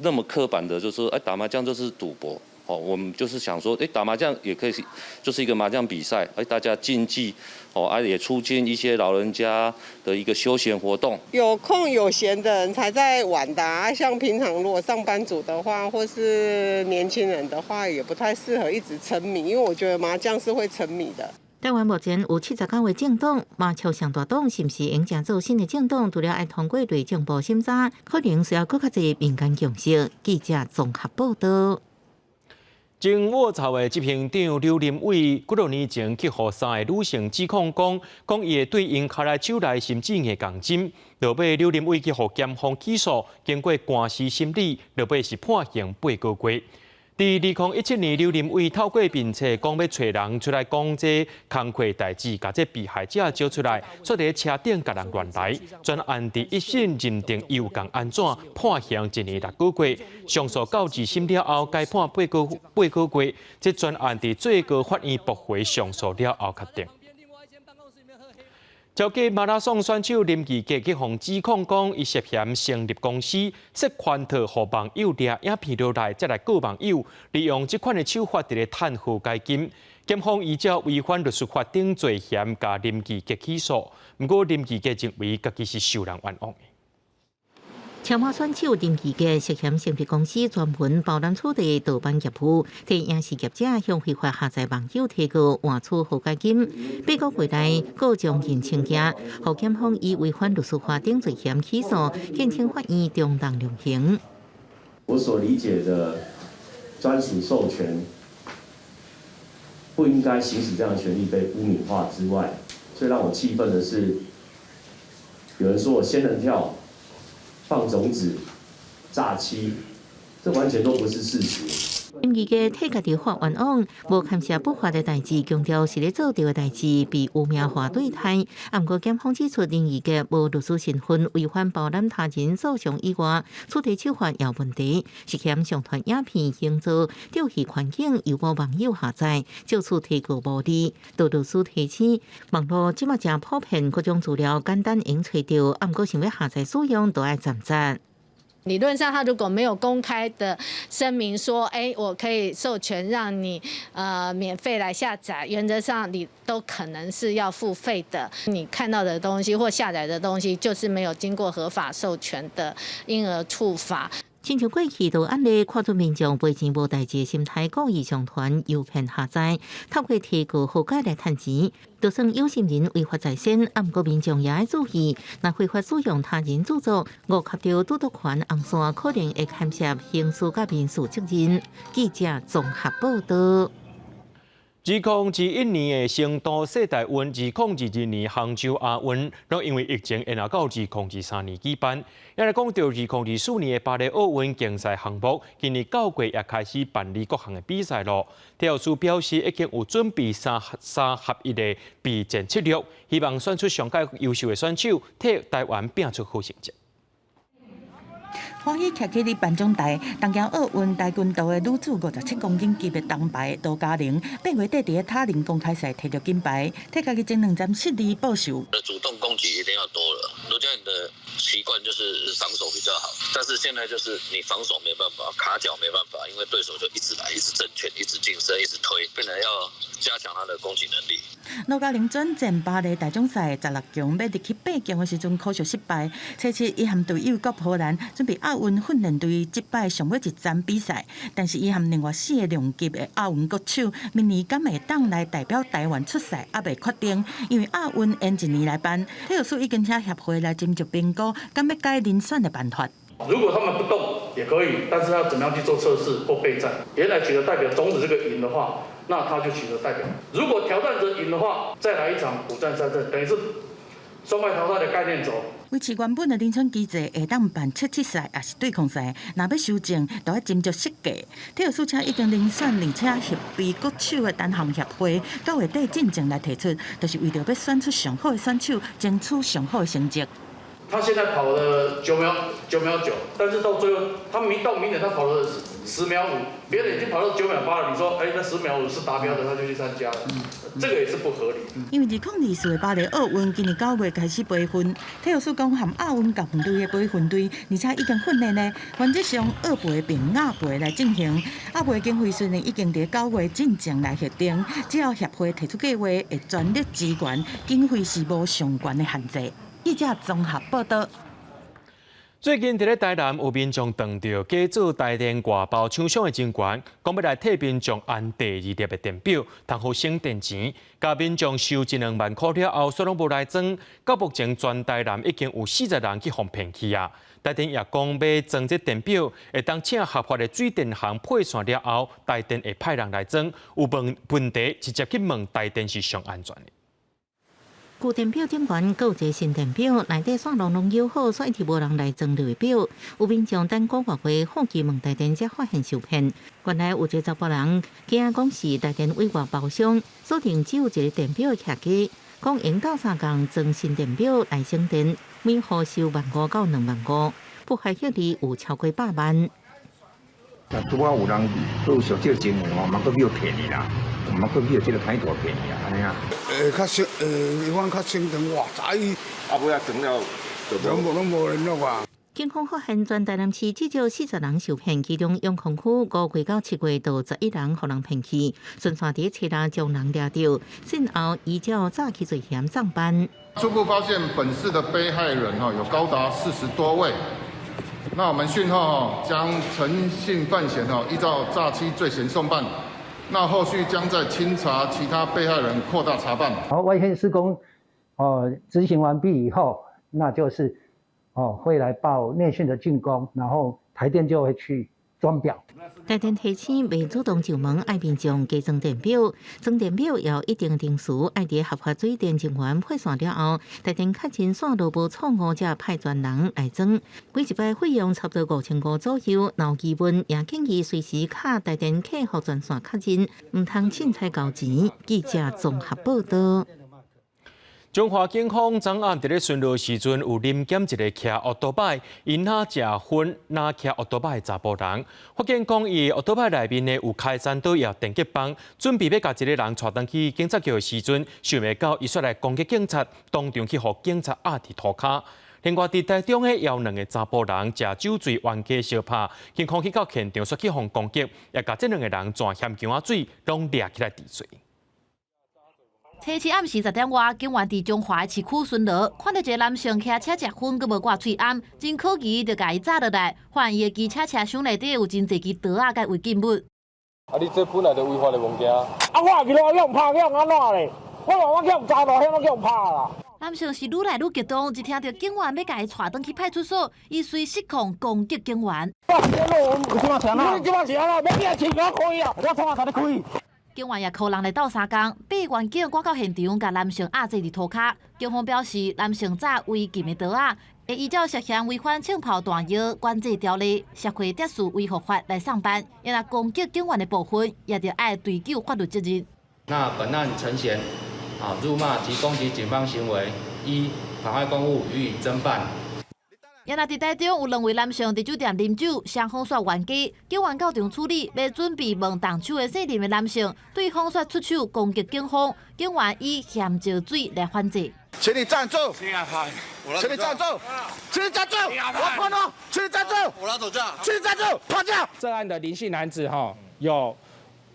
那麼刻板的，就是說，哎，打麻將就是賭博。哦，我們就是想說，哎，打麻將也可以，就是一個麻將比賽，哎，大家競技，哦，啊，也促進一些老人家的一個休閒活動。有空有閒的人才在玩的啊，像平常如果上班族的話，或是年輕人的話，也不太適合一直沉迷，因為我覺得麻將是會沉迷的。台灣目前有79個政黨，麻將上大黨是毋是應成做新的政黨？除了愛通過內政部審查，可能需要閣較濟民間共識。記者綜合報道。前沃草的執行長劉林偉幾若年前去予三个女性指控講，講伊會對𪜶跤內手內甚至硬仝針。落尾劉林偉去予檢方起訴，經過官司審理，落尾是判刑8個月。佇2017年，劉林偉透過面冊講欲揣人出來講這工課代誌，共這被害者招出來，煞佇車頂共人亂來。全案佇一審認定伊有仝按怎判刑1年6個月，上訴到二審了後改判8個月。這全案佇最高法院駁回上訴了後確定。超級馬拉松選手林志傑去予指控講，伊涉嫌成立公司設圈套，予網友掠影片落來，再來告網友，利用這款的手法佇咧趁和解金。檢方依照違反律師法等罪嫌，共林志傑起訴。毋過林志傑認為家己是受人冤枉的。超馬選手林志傑涉嫌成立公司專門包攬取締盜版業務，替影視業者向非法下載網友提告換取和解金。8個月內告將近1000件，予檢方以違反律師法等罪嫌起訴，建請法院中重量刑。我所理解的專屬授權不應該行使這樣的權利被污名化之外，最讓我氣憤的是，有人說我仙人跳、放種子、詐欺，這完全都不是事實。林志傑替家己發冤枉，無牽涉不法的代誌，強調是咧做對的代誌，被污名化對待。啊，毋過檢方指出，林志傑無律師身份，違反包攬他人訴訟以外，取締手法也有問題，涉嫌上傳影片營造釣魚環境，誘導網友下載，藉此提告牟利。杜律師提醒，網路這馬誠普遍，各種資料簡單會用揣著，啊，毋過想欲下載使用，都愛斟酌。理論上，他如果沒有公開的聲明說，哎，我可以授權讓你免費來下載，原則上你都可能是要付費的。你看到的東西或下載的東西，就是沒有經過合法授權的，因而觸法。親像過去就按呢看出民眾賠錢無代誌的心態，故意上傳誘騙下載，透過提高號碼來趁錢。就算有心人違法在先，啊，毋過民眾也愛注意，若非法使用他人著作，誤及著著作權紅線，可能會牽涉刑事佮民事責任。記者綜合報道。2021年的成都世大運，2022年杭州亞運，攏因為疫情延後到2023年舉辦。也來講著2024年的巴黎奧運競賽項目，今年9月也開始辦理各項的比賽囉。體育署表示，已經有準備三三合一的備戰策略，希望選出上蓋優秀的選手，替台灣拼出好成績。歡喜徛起佇頒獎台，東京奧運跆拳道的女子57公斤級的銅牌羅嘉玲，8月底佇咧塔林公開賽摕著金牌，替家己前兩站失利報仇。主動攻擊一定要多了。羅嘉玲的習慣就是防守比較好，但是現在就是你防守沒辦法，卡腳沒辦法，因為對手就一直來，一直正拳，一直近身，一直推，變成要加強他的攻擊能力。羅嘉玲轉戰巴黎大獎賽16強，欲入去8強的時陣，可惜失敗。初七，伊和隊友閣波蘭準備亞運訓練隊這擺上尾一站比賽，但是伊和另外四個量級的亞運國手，明年敢會當來代表台灣出賽，猶未確定，因為亞運延一年來辦。體育署已經請協會來斟酌評估，敢欲改遴選的辦法。如果他們不動也可以，但是要怎麼樣去做測試或備戰？原來取得代表種子這個贏的話，那他就取得代表。如果挑戰者贏的話，再來一場5戰3勝，等於是雙敗淘汰的概念走。維持原本的遴選機制，會當辦測試賽，抑是對抗賽。若欲修正，就愛斟酌設計。體育署車已經遴選，而且協備國手的單項協會，9月底進前來提出，就是為著欲選出上好的選手，爭取上好的成績。他現在跑了9秒9秒9，但是到最後，他明到明年他跑了10秒5，別人已經跑到9秒8了。你說，哎，那十秒五是達標的，他就去參加了，這個也是不合理。因為2024的巴黎奧運今年9月開始培訓，體育署講和亞運甲分隊的培訓隊，而且已經訓練呢，原則上奧培並亞培來進行。亞培經費雖然已經佇9月進前來核定，只要協會提出計劃，會全力支援，經費是無上懸的限制。記者綜合報道。最近佇咧台南有民眾撞著假做台電外包廠商的人員，講欲來替民眾安第二粒的電錶，通予省電錢。共民眾收一兩萬箍了後，煞攏無來裝。到目前全台南已經有40人去予騙去啊！台電也講欲裝這電錶，會當請合法的水電行配線了後，台電會派人來裝。有問問題直接去問台電是上安全的。舊電錶頂懸，閣有一个新電錶，內底線路攏修好，煞一直無人來裝舊的錶。有民眾等幾個月，好奇問台電，才發現受騙。原來有一个查埔人，驚講是台電委外包商，鎖定只有一個電錶的客機，講用鬥相共裝新電錶來省電，每戶收1萬5到2萬5，不害協議有超過100萬。若拄仔有人閣有相借經營哦，嘛閣叫騙去啦，嘛閣叫這个歹徒騙去啊，按呢啊。較省，伊講較省電，哇塞！啊，尾仔裝了就攏無聯絡啊。警方發現全台南市至少40人受騙，其中永康區5月到7月就11人予人騙去，順紲佇初六將人掠著，信後依照詐欺罪嫌送辦。初步發現本市的被害人哈有高達40多位。那我們訊後將誠信犯嫌依照詐欺罪嫌送辦。那後續將再清查其他被害人，擴大查辦。好，外線施工哦執行完畢以後，那就是會來報內線的竣工，然後台電就會去裝錶。台電提醒袂主動上門愛民眾加裝電錶，裝電錶要一定程序，愛佇合法水電人員配線了後，台電確認線路無錯誤，才派專人來裝。每一擺費用差不多5500左右，若有疑問也建議隨時敲台電客服專線確認，毋通凊彩交錢。記者綜合報道。彰化警方昨暗佇咧巡邏時陣，有臨檢一个騎歐多擺，𪜶若食薰，若騎歐多擺的查埔人，發現講伊歐多擺內面呢有開山刀也電擊棒，準備欲共一个人帶轉去警察局的時陣，想袂到伊煞來攻擊警察，當場去予警察壓佇塗跤。另外，佇台中的有兩个查埔人食酒醉冤家相拍，警方去到現場，煞去予攻擊，也共這兩个人全嫌薑仔水攏掠起來治罪。初七暗時10點外，警員佇彰化市區巡邏，看著一个男性騎車食薰，閣無掛喙罨，真可疑，就共伊紮落來，發現伊的機車車廂內底有真濟支刀仔佮違禁物。啊！你這本來就違法的物件。啊！我去咯，予拍，予按怎咧？我話我予查落，我予拍啦。男性是愈來愈激動，一聽著警員欲共伊帶轉去派出所，伊隨失控攻擊警員。你這馬是按怎？欲你錢我開啊！我創啥共你開？警員也予人來鬥相共，八員警趕到現場，共男性壓制佇塗跤。警方表示，男性詐違禁的刀仔，會依照涉嫌違反槍炮彈藥管制條例、社會秩序維護法來送辦。若攻擊警員的部分，也著愛追究法律責任。那本案陳嫌辱罵及攻擊警方行為，依妨礙公務予以偵辦。也若佇台中有兩位男性佇酒店啉酒，雙方煞冤家，警員到場處理，欲準備問動手的姓林的男性，對方煞出手攻擊警方，警員以嫌石水來反制。請你站住！請你站住！請你站住！我看到，請你站住！我拿手杖。請你站住！趴下！這案的林姓男子哈，有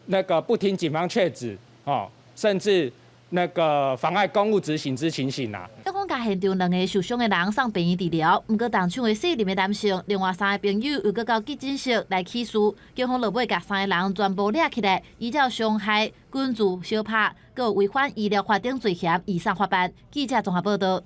那個不聽警方勸止，哦，甚至那個妨礙公務執行之情形啊。警方共現場兩个受傷的人送病院治療，毋過動手的姓林的男性，另外三个朋友又閣到急診室來起訴，警方落尾共三个人全部掠起來，依照傷害、軍事相拍、閣違反醫療法等罪嫌，移送法辦。記者綜合報道。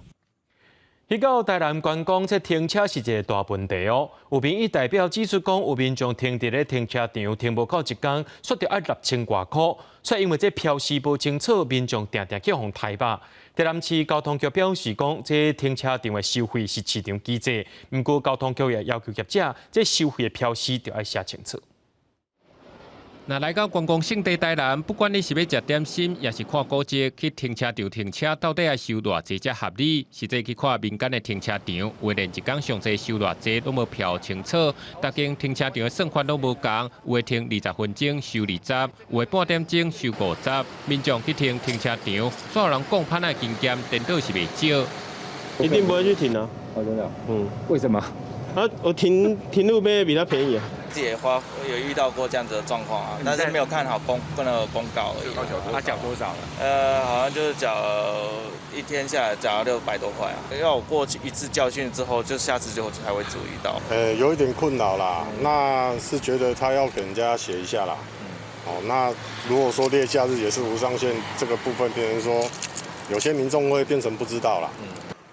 去到台南觀光，這停車是一个大問題哦。有民意代表指出講，有民眾停佇咧停車場停無夠一工，煞著愛6000外箍。煞因為這標示無清楚，民眾定定去予刣肉。台南市交通局表示講，這停車場的收費是市場機制，毋過交通局也要求業者，這收費的標示著愛寫清楚。若來到觀光勝地台南，不管你是欲食點心，抑是看古蹟，去停車場停車，到底愛收偌濟才合理？實際去看民間的停車場，有的連一工上濟收偌濟攏無標清楚，逐間停車場的算法攏無仝，有的停20分鐘收20，有的半點鐘收50。民眾去停停車場，煞予人講歹的經驗，顛倒是袂少。一定不會去停啊！哦，真的？嗯，為什麼？啊，我停停路邊比較便宜啊。自己也花有遇到過這樣子的狀況啊，但是沒有看好那個公告而已。他繳多少了？好像就是繳一天下來繳了600多塊啊。因為我過去一次教訓之後，就下次就才會注意到。有一點困擾啦，那是覺得他要給人家寫一下啦。哦，那如果說列假日也是無上限，這個部分變成說，有些民眾會變成不知道啦。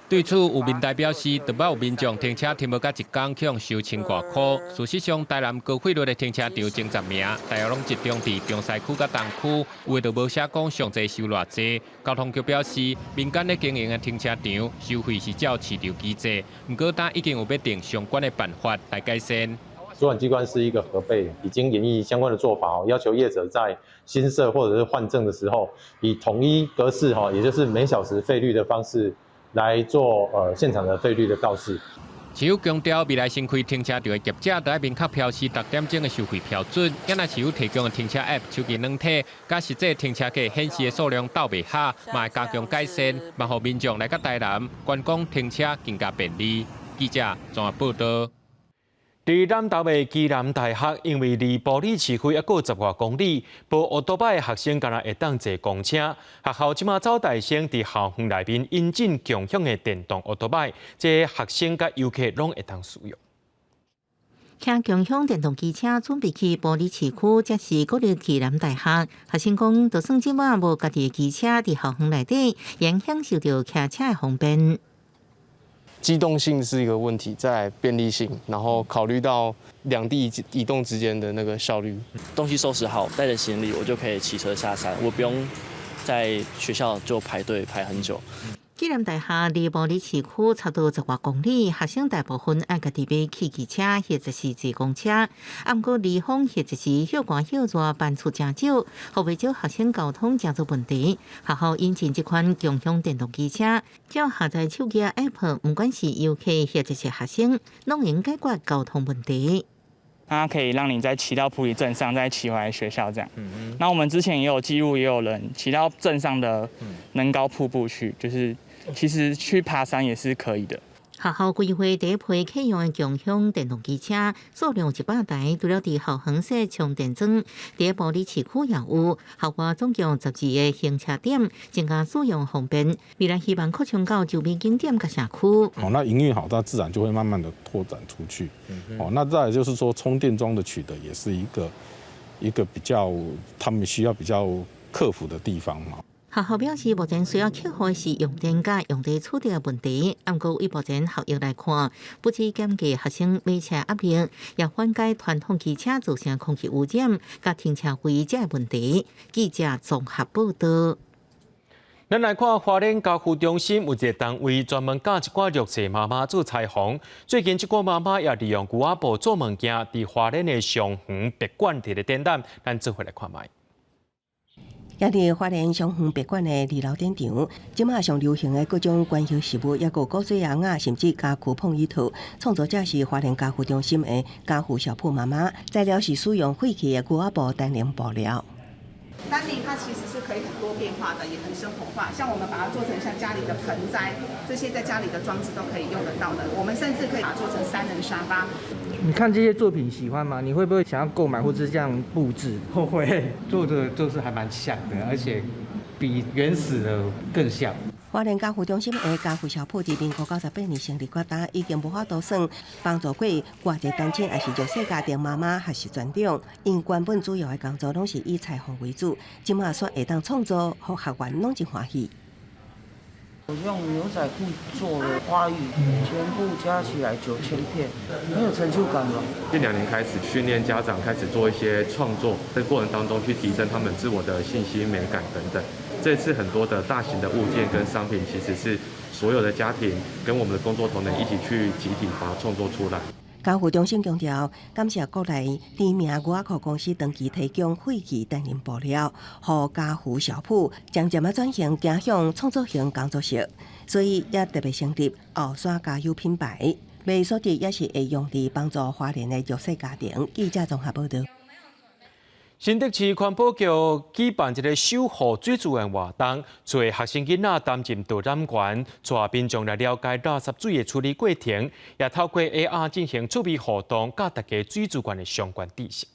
對此，有民代表示，著捌有民眾停車停無夠一工，去予收千外箍。事實上，台南高費率的停車場前10名，大約攏集中佇中西區佮東區，有的就無寫講上濟收偌濟。交通局表示，民間咧經營的停車場收費是照市場機制，毋過今已經有欲定相關的辦法來改善。主管機關是一個核備，已經研議相關的做法，要求業者在新設或者是換證的時候，以統一格式哈，也就是每小時費率的方式來做現場的費率的告示。市府強調，未來新開停車場的業者都愛明確標示逐點鐘的收費標準。今若市府提供的停車 App 手機軟體，佮實際停車格顯示的數量鬥袂合，嘛會加強改善，嘛予民眾來到台南觀光停車更加便利。記者綜合報道。佇南投的暨南大學，因為離埔里市區猶閣10外公里，無歐多擺的學生敢若會當坐公車。學校這馬走台先佇校園內面引進共享的電動歐多擺，這學生佮遊客攏會當使用。騎共享電動機車準備去埔里市區，這是國立暨南大學學生講，就算這馬無家己的機車佇校園內底，也享受著騎車的方便。機動性是一個問題，再來便利性，然後考慮到兩地移動之間的那個效率。東西收拾好，帶著行李，我就可以騎車下山，我不用在學校就排隊排很久。暨南大學離埔里市區差不多10外公里，學生大部分愛家己買汽機車或者是坐公車。啊，毋過離峰或者是歇寒歇熱班次誠少，予袂少學生交通誠做問題。學校引進這款共享電動機車，只要下載手機 App，毋管是遊客或者是學生，攏會用解決交通問題。它可以讓你再騎到埔里鎮上，再騎回來學校這樣。那我們之前也有記錄，也有人騎到鎮上的能高瀑布去，就是其實去爬山也是可以的。學校規劃第一批啟用的共享電動機車數量100台，除了佇校園設充電樁，佇埔里市區也有。校外總共12個停車點，增加使用方便。未來希望擴充到周邊景點佮社區。哦，那營運好，它自然就會慢慢的拓展出去。哦，那再來就是說，充電樁的取得也是一個比較他們需要比較克服的地方嘛。學校表示，目前需要克服的是用電佮用地取得的問題。毋過以目前效益來看，不止減低學生買車壓力，也緩解傳統汽車造成空氣污染、佮停車位這個問題。記者綜合報道。咱來看花蓮家扶中心有一個單位專門教一寡弱勢媽媽做裁縫。最近這寡媽媽也利用牛仔布做物件，佇花蓮的松園別館佇咧展覽，咱做伙來看覓。佇咧花蓮松園別館的二樓展場，這馬上流行的各種觀葉植物，抑閣古錐紅仔，甚至家具碰椅套，創作者是花蓮家扶中心的家扶小鋪媽媽，材料是使用廢棄的牛仔布丹寧布料。丹寧它其實是可以很多變化的，也很生活化。像我們把它做成像家裡的盆栽，這些在家裡的裝置都可以用得到的。我們甚至可以把它做成三人沙發。你看這些作品喜歡嗎？你會不會想要購買或者這樣佈置？會，做的都是還蠻像的，而且比原始的更像。花蓮家扶中心的家扶小鋪佇民國98年成立到今，已經無法度算幫助過偌濟單親，抑是弱勢家庭媽媽學習成長。𪜶原本主要的工作攏是以裁縫為主，這馬煞會當創作，予學員攏真歡喜。我用牛仔褲做的花藝，全部加起來9000片，很有成就感了。近2年開始訓練家長開始做一些創作，在過程當中去提升他們自我的信心、美感等等。這次很多的大型的物件跟商品，其實是所有的家庭跟我們的工作同仁一起去集體把它創作出來。家扶中心強調，感謝國內知名牛仔褲公司長期提供廢棄丹寧布料，予家扶小鋪漸漸仔轉型，走向創作型工作室，所以也特別成立後山加油品牌，賣所得也是會用佇幫助花蓮的弱勢家庭。記者綜合報道。新竹市環保局舉辦一個守護水資源活動，找學生囡仔擔任導覽員，帶民眾來了解垃圾水的處理過程，也透過 AR 進行趣味互動，教大家水資源的相關知識。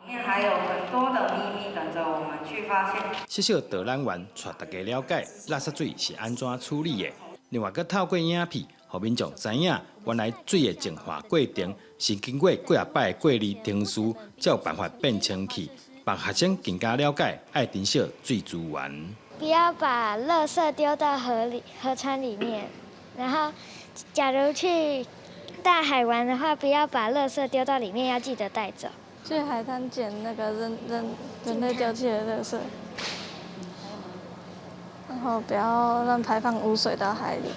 裡面還有很多的秘密等着我們去發現。小小導覽員帶大家了解垃圾水是按怎處理的，另外閣透過影片，予民眾知影原來水的淨化過程是經過幾仔擺的過濾程序，才有辦法變清氣，讓學生更加了解愛珍惜水資源。不要把垃圾丟到河裡、河川裡面。然後，假如去大海玩的話，不要把垃圾丟到裡面，要記得帶走。去海灘撿那個人類丟棄的垃圾，然後不要亂排放污水到海裡。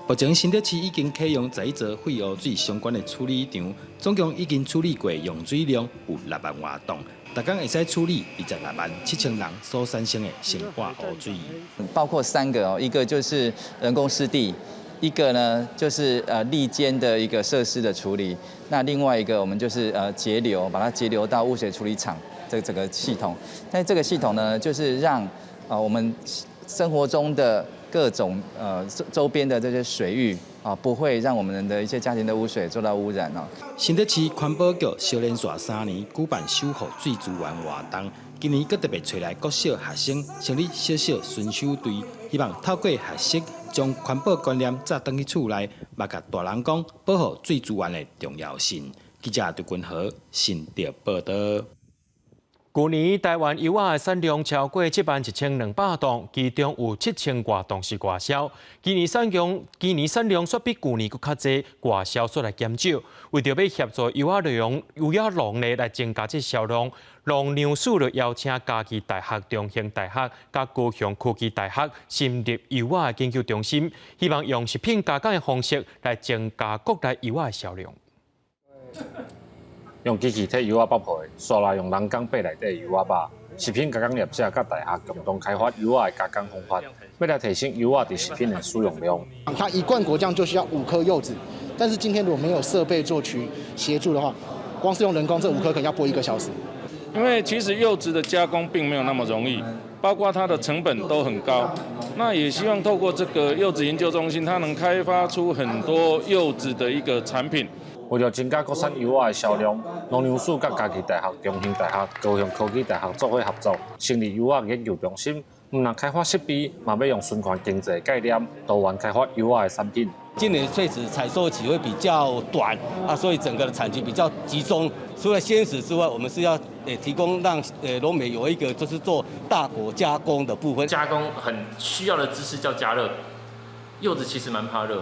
目前新竹市已經啟用11座廢污水相關的處理廠，總共已經處理過用水量有6萬外噸，逐工會使處理26萬7千人所產生的生活污水。包括三個哦，一個就是人工濕地，一個呢就是礫間的一個設施的處理，那另外一個我們就是截流，把它截流到污水處理廠這整個系統。但這個系統呢，就是讓我們生活中的各種周邊的這些水域啊，不會讓我們的一些家庭的污水受到污染哦。新竹市環保局相連續3年舉辦守護水資源活動，今年閣特別揣來國小學生成立小小巡守隊，希望透過學習將環保觀念帶轉去厝內，嘛共大人講保護水資源的重要性。記者劉君和新竹報道。舊年台灣柚仔的產量超過71,200噸，其中有7000外噸是外銷。今年產量煞比舊年閣較濟，外銷煞來減少。為著欲協助柚仔農呢來增加這銷量，農糧署就邀請嘉義大學、中興大學、佮高雄科技大學成立柚仔研究中心，希望用食品加工的方式來增加國內柚仔的銷量。用機器提柚仔剝皮，紲來用人工掰內底柚仔肉。食品加工業者佮大學共同開發柚仔的加工方法，欲來提升柚仔佇食品的使用量。它一罐果醬就需要5顆柚子，但是今天如果沒有設備做去協助的話，光是用人工這5顆可能要剝1個小時。因為其實柚子的加工並沒有那麼容易，包括它的成本都很高。那也希望透過這個柚子研究中心，它能開發出很多柚子的一個產品。為著增加國產柚仔的銷量，農糧署佮嘉義大學、中興大學、高雄科技大學做伙合作，成立柚仔研究中心。毋但開發設備，嘛欲用循環經濟的概念，多元開發柚仔的產品。今年確實採收期會比較短啊，所以整個的產區比較集中。除了鮮食之外，我們是要提供讓農民有一個就是做大果加工的部分。加工很需要的知識叫加熱，柚子其實蠻怕熱。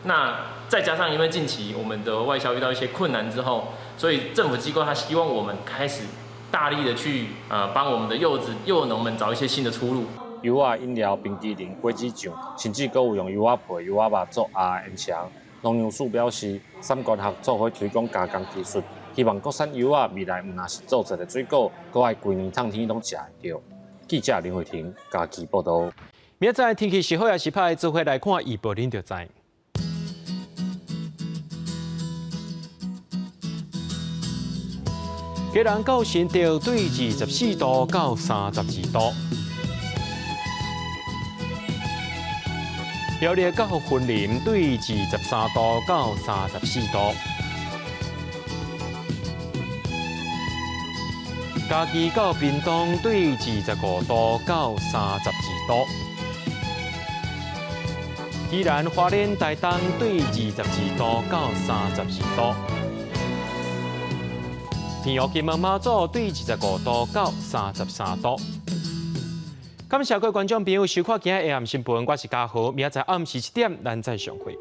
那再加上因為近期我們的外銷遇到一些困難之後，所以政府機關他希望我們開始大力的去幫我們的柚子柚農們找一些新的出路。柚仔飲料、冰淇淋、果子醬，甚至閣有用柚仔皮、柚仔肉做鴨煙腸。農糧署表示，三關合做伙推廣加工技術，希望國產柚仔未來毋但是做一个水果，閣愛規年冬天攏食會著。記者林慧婷嘉義報導。明仔載天氣是好抑是歹，做伙來看預報，恁就知。基隆到新竹對24度到32度，苗栗到雲林對23度到34度，嘉義到屏東對25度到32度，宜蘭花蓮台東對22度到32度。天后金門馬祖對25度到33度。感謝各位觀眾朋友收看今日的暗新聞，我是嘉豪，明仔載暗時7點，咱再相會。